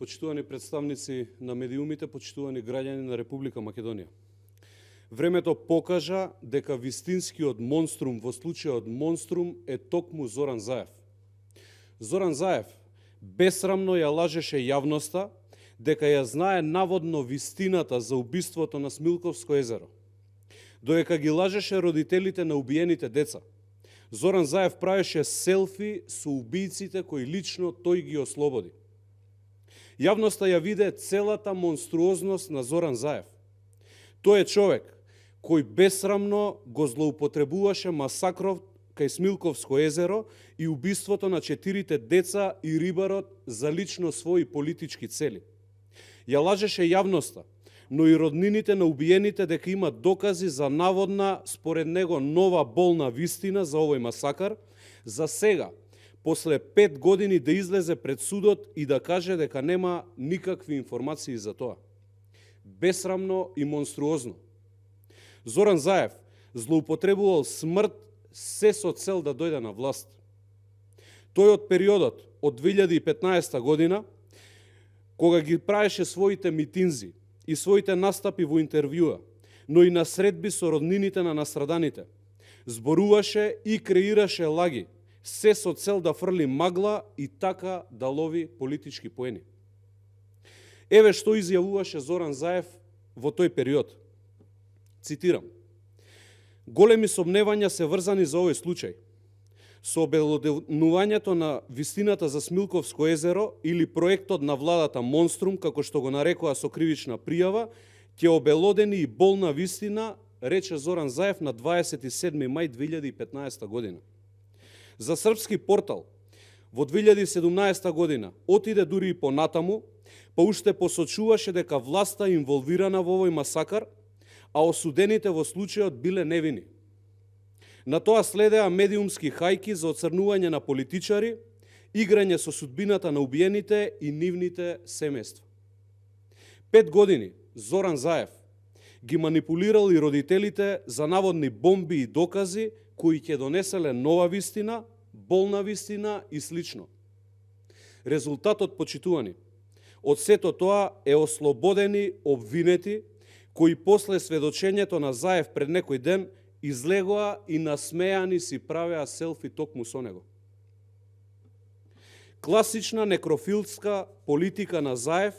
Почитувани представници на медиумите, почитувани граѓани на Република Македонија. Времето покажа дека вистинскиот монструм во случајот монструм е токму Зоран Заев. Зоран Заев бесрамно ја лажеше јавноста дека ја знае наводно вистината за убиството на Смилковско езеро. Додека ги лажеше родителите на убиените деца, Зоран Заев правеше селфи со убијците кои лично тој ги ослободи. Јавноста ја виде целата монструозност на Зоран Заев. Тој е човек кој бесрамно го злоупотребуваше масакров кај Смилковско езеро и убиството на 4 деца и рибарот за лично своји политички цели. Ја лажеше јавноста, но и роднините на убиените дека има докази за наводна, според него, нова болна вистина за овој масакар, за сега, после 5 години да излезе пред судот и да каже дека нема никакви информации за тоа. Бесрамно и монструозно. Зоран Заев злоупотребувал смрт се со цел да дојде на власт. Тој од периодот од 2015 година, кога ги правеше своите митинзи и своите настапи во интервјуа, но и на средби со роднините на настраданите, зборуваше и креираше лаги, се со цел да фрли магла и така да лови политички поени. Еве што изјавуваше Зоран Заев во тој период. Цитирам: "Големи сомневања се врзани за овој случај. Со обелоденувањето на вистината за Смилковско езеро или проектот на владата Монструм, како што го нарекоа со кривична пријава, ќе обелодени и болна вистина", рече Зоран Заев на 27. мај 2015 година. За српски портал во 2017 година отиде дури и понатаму, па уште посочуваше дека власта е инволвирана во овој масакар, а осудените во случајот биле невини. На тоа следеа медиумски хајки за оцрнување на политичари, играње со судбината на убиените и нивните семејства. 5 години Зоран Заев ги манипулирал и родителите за наводни бомби и докази кои ќе донеселе нова вистина, болна вистина и слично. Резултатот, почитувани, од сето тоа е ослободени обвинети кои после сведочењето на Заев пред некој ден излегоа и насмејани си правеа селфи токму со него. Класична некрофилска политика на Заев,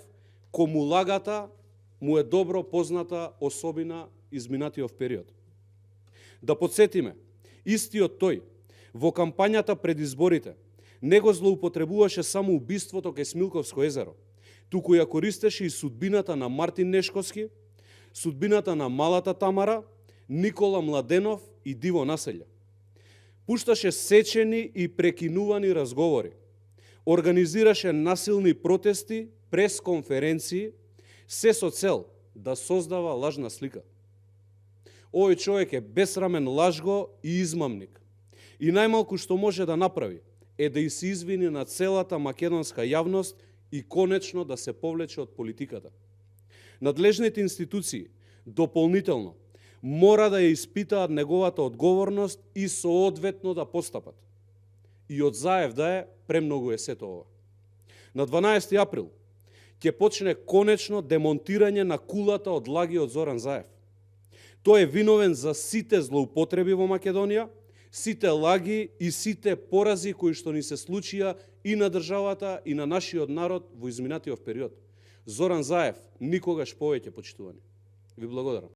кому лагата му е добро позната особина изминатиот период. Да подсетиме, истиот тој, во кампањата пред изборите, не го злоупотребуваше само убиството кај Смилковско езеро, туку ја користеше и судбината на Мартин Нешковски, судбината на Малата Тамара, Никола Младенов и Диво Населја. Пушташе сечени и прекинувани разговори, организираше насилни протести, пресконференции, се со цел да создава лажна слика. Овој човек е бесрамен лажго и измамник. И најмалку што може да направи е да и се извини на целата македонска јавност и конечно да се повлече од политиката. Надлежните институции дополнително мора да ја испитаат неговата одговорност и соодветно да постапат. И од Заев да е, премногу е сето ова. На 12 април ќе почне конечно демонтирање на кулата од лаги од Зоран Заев. Тој е виновен за сите злоупотреби во Македонија, сите лаги и сите порази кои што ни се случија и на државата и на нашиот народ во изминатиот период. Зоран Заев никогаш повеќе, почитувани. Ви благодарам.